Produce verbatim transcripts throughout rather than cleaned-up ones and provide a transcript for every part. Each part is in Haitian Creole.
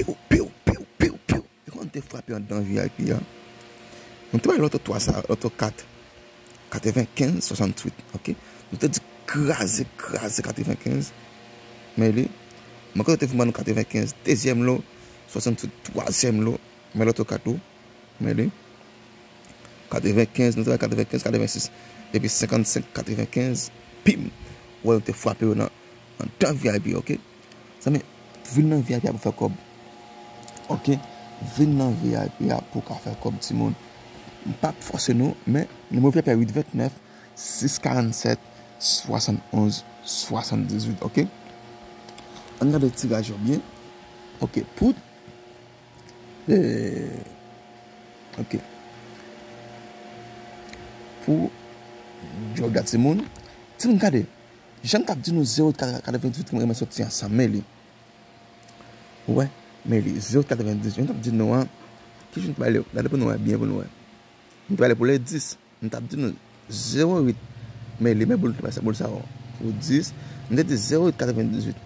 Pou piw, piw, piw, piw. E kòman te frape anndan V I P a? Nou te bay loto twa sa, loto kat, katrevenkenz swasanntuit, ok? Nou te di kraze, kraze katrevenkenz. Men li, manke yo te vin ban nou katrevenkenz, dezyèm lo, swasanntuit, twazyèm lo, men loto kat ou, men li. Katrevenkenz, nou te bay katrevenkenz, katrevensis, epi senkannsenk, katrevenkenz, pim! Ou wè, nou te frape yo nan, anndan V I P, ok? Zanmi, vin nan V I P a pou fè kòb. Ok? Vin nan V I P a pou w ka fè kòb, timoun. M p ap fòse nou, men nimewo V I P a uit vennèf, sis karannsèt, swasannonz, swasanndizuit, ok? Ann gade tiraj yo byen. Ok, pou, eh, ok. Pou Georgia, timoun. Timoun, gade. Jan m t ap di nou zewo uit katreventuit ki m renmen soti ansanm, men li. Ou wè, men li, zewo uit katrevendizuit. Jan m t ap di nou an, ki jou m t pale, gade pou nou wè, byen pou nou wè. M t pale pou le dis, m t ap di nou zewo uit, men li, men boul, boul sa, boul sa, pou dis, m te di zewo uit katrevendizuit.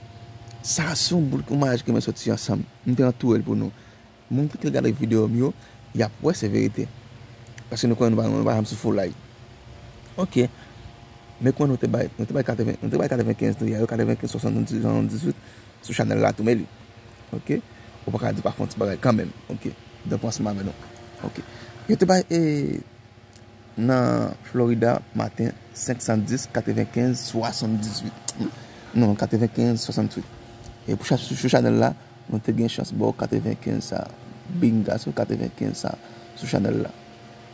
Sa se yon boul, yon mayaj ki renmen soti ansanm. M te antoure l pou nou. Moun ki te gade videyo m yo, y ap wè se verite. Paske nou konnen nou pa, nou pa janm sou foulay. Ok. Men kòman nou te bay, nou te bay katreven, nou te bay katrevenkenz tou, ya yo katrevenkenz, swasanndizuit, swasanndizuit sou chanèl la tou, men li. Ok. Ou pa ka di pa fè yon ti bagay kanmenm. Ok. Donk, ansanm avè nou. Ok. Yo te bay, e, nan Florida, maten, senk san dis, katrevenkenz, swasanndizuit. Non, katrevenkenz, swasanntuit. E pou cha-, sou, sou chanèl la, nou te gen chans ba w katrevenkenz sa. Binga sou katrevenkenz sa, sou chanèl la.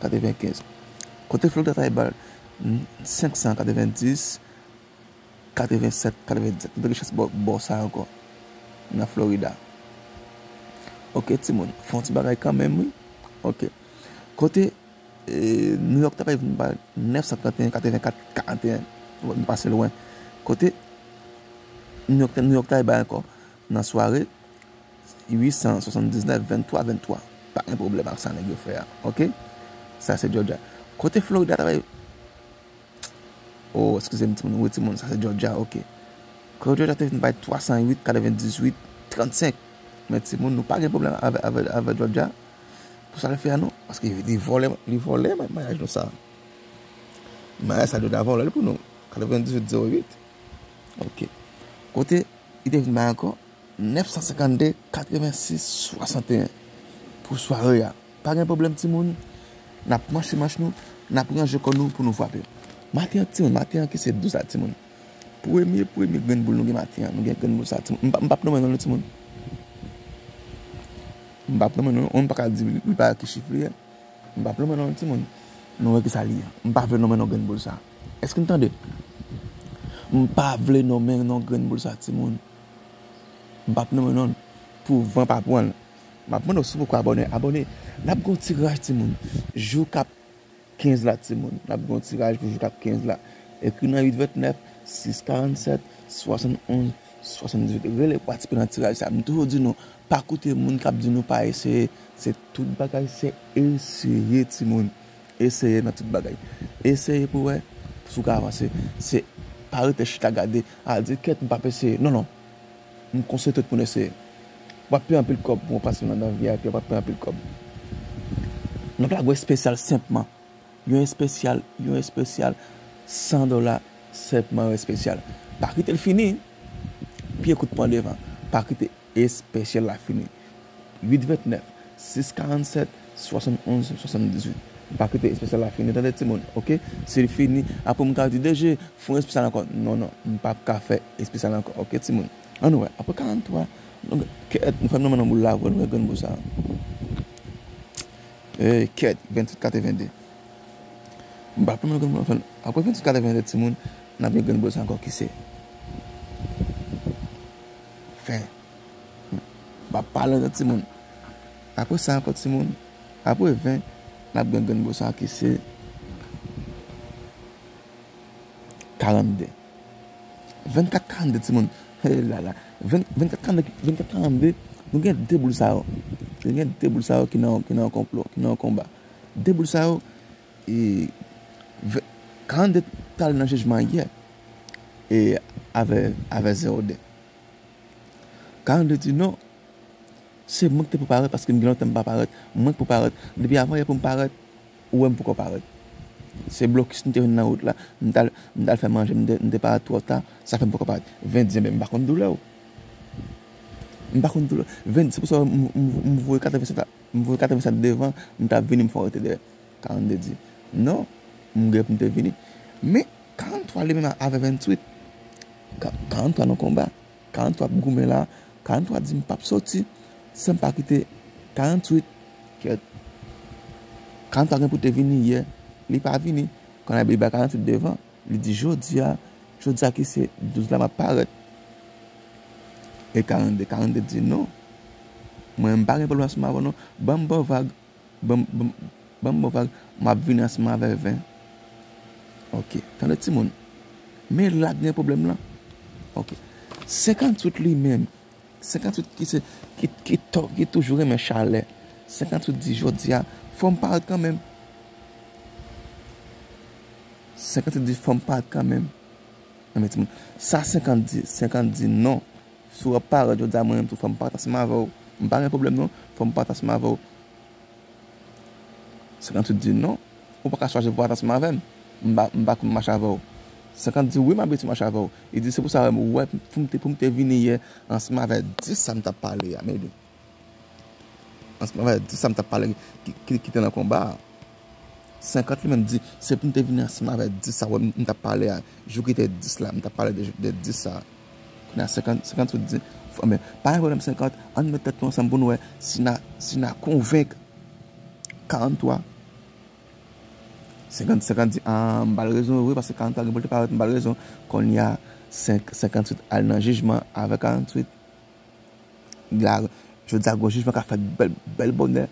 Katrevenkenz. Kote Florida ta bay, mm, senk san katrevendis, katrevensèt, katrevendisèt. Nou te gen chans ba w, ba w sa ankò. Nan Florida. Ok, timoun. Fè yon ti bagay kanmenm, wi. Ok. Kote, e, New York ta pral vin bay nèf san trannteyen, katrevenkat, karanteyen. Nou pase lwen. Kote New York, New York ta bay ankò nan sware, uit san swasanndiznèf, venntwa, venntwa. Pa gen pwoblèm ak sa nèg yo fè a. Ok? Sa se Georgia. Kote Florida ta bay Oh, eskize m, timoun. Wi, timoun, sa se Georgia, ok. Kote Georgia te vin bay twa san uit, katrevendizuit, trannsenk. Men, timoun, nou pa gen pwoblèm avè, avè, avè Georgia pou sa l fè a, non. Paske li vòlè, li vòlè ma-, mayaj nou sa. Mayaj sa, Georgia vòlè l pou nou. Katrevendizuit, zewo uit. Ok. Kote li te vin bay ankò? Nèf san senkannde, katrevensis, swasannteyen pou sware a. Pa gen pwoblèm, timoun. N ap manche manch nou, n ap ranje kò nou pou nou frape. Maten an, timoun, maten an ki se douz la, timoun. Premye, premye grenn boul nou gen maten an, nou gen grenn boul sa, timoun. M p ap, m p ap nonmen non l, timoun. M p ap nonmen non l, ou menm pa ka di li pa ki chif li ye. M p ap nonmen non l, timoun. Nou wè ki sa li ye. M pa vle nonmen non grenn boul sa. Èske n tande? M pa vle nonmen non grenn boul sa, timoun. M p ap nonmen non l pou van pa pran l. M ap mande w si w poko abòne, abòne. N ap gen yon tiraj, timoun. Jou k ap kenz la, timoun. N ap gen yon tiraj pou jou k ap kenz la. Ekri nan uit vennèf, sis karannsèt, swasannonz, swasanndizuit. Rele pou patisipe nan tiraj sa. M toujou di nou, pa koute moun k ap di nou pa eseye. Se tout bagay, se eseye, timoun. Eseye nan tout bagay. Eseye pou wè si w ka avanse. Se pa rete chita gade, a di, "Kèt, m p ap eseye." Non, non. M konseye tout moun eseye. W ap peye anpil kòb pou w pase nan, nan V I P, w ap peye anpil kòb. N ap lage w espesyal senpman. Yon espesyal, yon espesyal, san dola, senpman yon espesyal. Pa kite l fini. Pye kout pwen devan. Pa kite espesyal la fini. Uit vennèf, sis karannsèt, swasannonz, swasanndizuit. Pa kite espesyal la fini, tande timoun, ok? Si l fini, apre moun ka di, "D J, fè yon espesyal ankò." Non, non, m p ap ka fè espesyal ankò, ok, timoun? Ann wè, apre karanntwa, nou, kèt, nou fè m nonmen nan boul la, vre, nou wè grenn boul sa. E, kèt, venntuit katrevende. M p ap nonmen grenn boul sa. Apre venntuit katrevende, timoun, n ap gen grenn boul sa ankò ki se ven. M p ap pale ankò, timoun. Apre sa ankò, timoun, apre ven, n ap gen grenn boul sa ki se karannde. Vennkat karannde, timoun. He la la. Ven, vennkat karannde, vennkat karannde, nou gen de boul sa yo. Nou gen de boul sa yo ki nan, ki nan yon konplo, ki nan yon konba. De boul sa yo, e, ve-, karannde t ale nan jijman yè. E avè, avè zewo de. Karannde di non, Se mwen ki te pou parèt paske m gen lontan m pa parèt. Mwen ki pou parèt. Depi avan yè pou m parèt, ou wè m poko parèt. Se blokis m te jwenn nan wout la. M t al, m t al fè manje, m te, m te parèt twò ta, sa fè m poko parèt. Vendi, enben, m pa konn doulè w. M pa konn doulè. Vendi, se pou sa m, m, m voye katreven sèt la, m voye katreven sèt devan, m t ap vini, m fè w rete dèyè. Karannde di, non, m gen pou m te vini. Men, karannde twa li menm avè venntuit. Ka-, karannde twa nan konba. Karannde twa ap goumen la. Karannde twa di m p ap soti san m pa kite karanntuit. Kèt. Karannde twa gen pou te vini yè. Li pa vini. Kounye a li bay karanntuit devan. Li di jodi a, jodi a ki se douz la m ap parèt. E karannde, karannde di non. Mwen m pa gen pwoblèm ansanm avè w non. Ban m ba w vag. Ban m, ban m, ban m ba w vag. M ap vini ansanm avè ven. Ok. Tande timoun. Men la k gen pwoblèm lan. Ok. Senkanntuit li menm. Senkanntuit ki se, ki, ki to-, ki toujou renmen chalè. Senkanntuit di jodi a, fò m parèt kanmenm. Senkanntuit di fò m parèt kanmenm. Enben timoun. Sa senkant di, senkant di non. Si w ap parèt jodi a, mwen menm tou, fò m parèt ansanm avè w. M pa gen pwoblèm non, fò m parèt ansanm avè w. Senkanntuit di non, ou pa ka chwazi pou w parèt ansanm avè m. M pa, m pa konn mache avè w. Senkant di wi, m abitye mache avè w. Li di se pou sa wè m, ou wè, pou m te, pou m te vini yè ansanm avè dis sa m t ap pale a, men li. Ansanm avè dis sa m t ap pale ki, ki, ki te nan konba a. Senkant li menm di, se pou m te vini ansanm avè dis sa wè m, m t ap pale a. Jou ki te dis la, m t ap pale de, de dis sa. Kounye a senkant, senkant sot di, men, pa gen pwoblèm senkant, ann met tèt nou ansanm pou nou wè si n a, si n a konvenk karannntwa. Senkant, senkant di, a, m ba l rezon wi, paske karannntwa gen pou l te parèt, m ba l rezon. Kounye a, senk, senkant sot al nan jijman avè karanntuit. La, jodi a, gon jijman k ap fèt bèl, bèl bonè.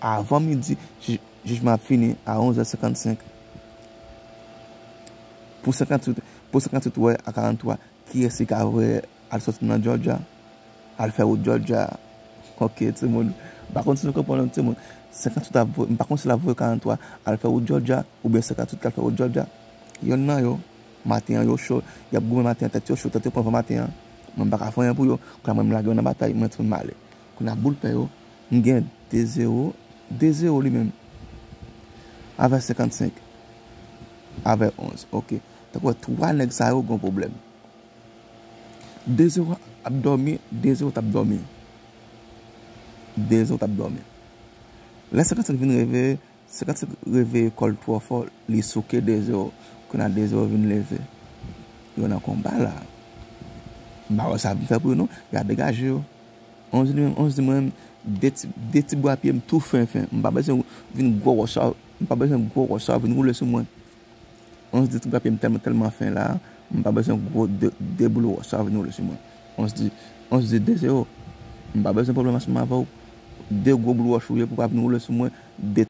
Avan midi, jij-, jijman ap fini a onz è senkannsenk. Pou senkanntuit, pou senkanntuit wè a karannntwa, kiyès ki ka voye al soti nan Georgia, al fè wout Georgia. Ok, timoun. M pa konn si nou konprann, timoun. Senkanntuit ap voye, m pa konn si l ap voye karannntwa al fè wout Georgia, oubyen senkanntuit k al fè wout Georgia. Yonn nan yo, maten an, yo cho. Y ap goumen maten an, tèt yo cho, tèt yo pran van maten an. Mwen, m pa ka fè anyen pou yo. Kounye a, mwen, m lage yo nan batay, mwen, timoun, m ale. Kounye a, boul pè yo, m gen de zewo, de zewo li menm. Avè senkannsenk. Avè onz, ok. Tankou wè, twa nèg sa yo gon pwoblèm. De zewo ap dòmi, de zewo t ap dòmi. De zewo t ap dòmi. Lè senkannsenk vin reveye, senkannsenk reveye kò l twò fò, li souke de zewo. Kounye a de zewo vin leve. Yo nan konba la. M pa wè sa vin fè pou yo non, y a degaje yo. Onz di menm, onz di mwen menm, de ti, de ti bwa pye m tou fen fen. M pa bezwen vin gwo wòch sa, m pa bezwen gwo wòch sa vin woule sou mwen. Onz di ti bwa pye m tèlman, tèlman fen la, m pa bezwen gwo de, de boul wòch sa vin woule sou mwen. Onz di, onz di de zewo. M pa bezwen pwoblèm ansanm avè w. De gwo boul wòch ou ye pou pa vin woule sou mwen. De